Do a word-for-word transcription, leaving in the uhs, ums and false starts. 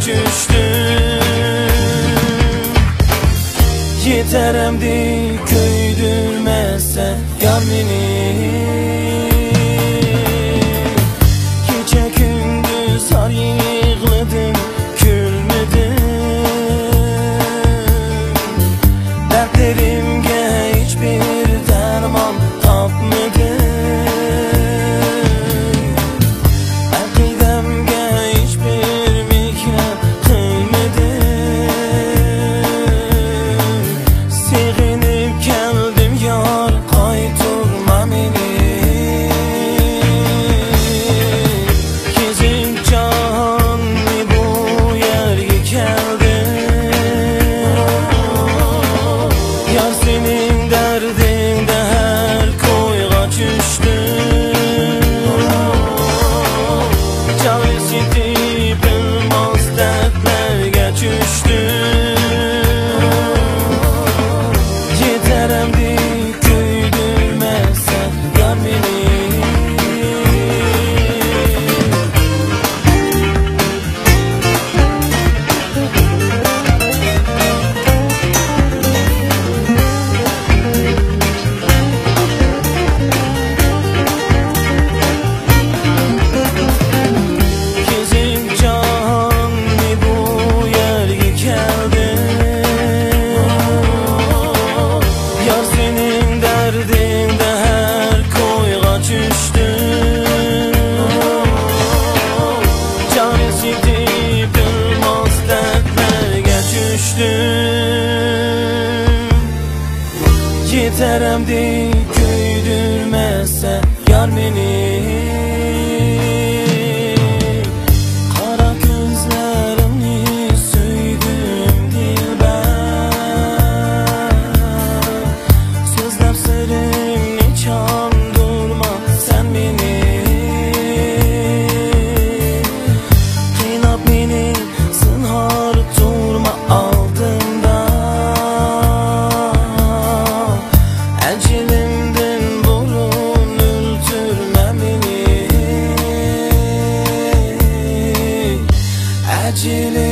چۈشتۈم. يېتەر ئەمدى كۆيدۈرمەسسەن يار مېنى. كېچە كۈندۈز زار يىغلىدىم، كۈلمىدىم. دەردلىرىمگە ھېچبىر دەرمان تاپمىدىم. ئەقىدەمگە ھېچبىر مېھرى قىلمىدىم. سېغىنىپ كەلدىم يار، قايتۇرما مېنى. كېزىپ جاھاننى بۇ يەرگە كەلدىم. يار سېنىڭ دەردىڭدە ھەر كويغا چۈشتۈم. جان ئېسىتىپ بىلماس دەردلەرگە چۈشتۈم. يېتەر ئەمدى كۆيدۈرمەسسەن يار مېنى. كېزىپ جاھاننى بۇ يەرگە كەلدىم. يار سېنىڭ دەردىڭدە ھەر كويغا چۈشتۈم. جان ئېسىتىپ بىلماس دەردلەرگە چۈشتۈم. يېتەر ئەمدى كۆيدۈرمەسسەن يار مېنى. قارا كۆزلىرىڭنى سۆيدۈم دىلبەر. سۆزلەپ سىرىڭنى چاندۇرما سەن مېنى. قىيناپ مېنى زىنھار تۇرما ئالدىمدا. ئەجىلىمدىن بۇرۇن ئۆلتۈرمە مېنى. ئەجىلىم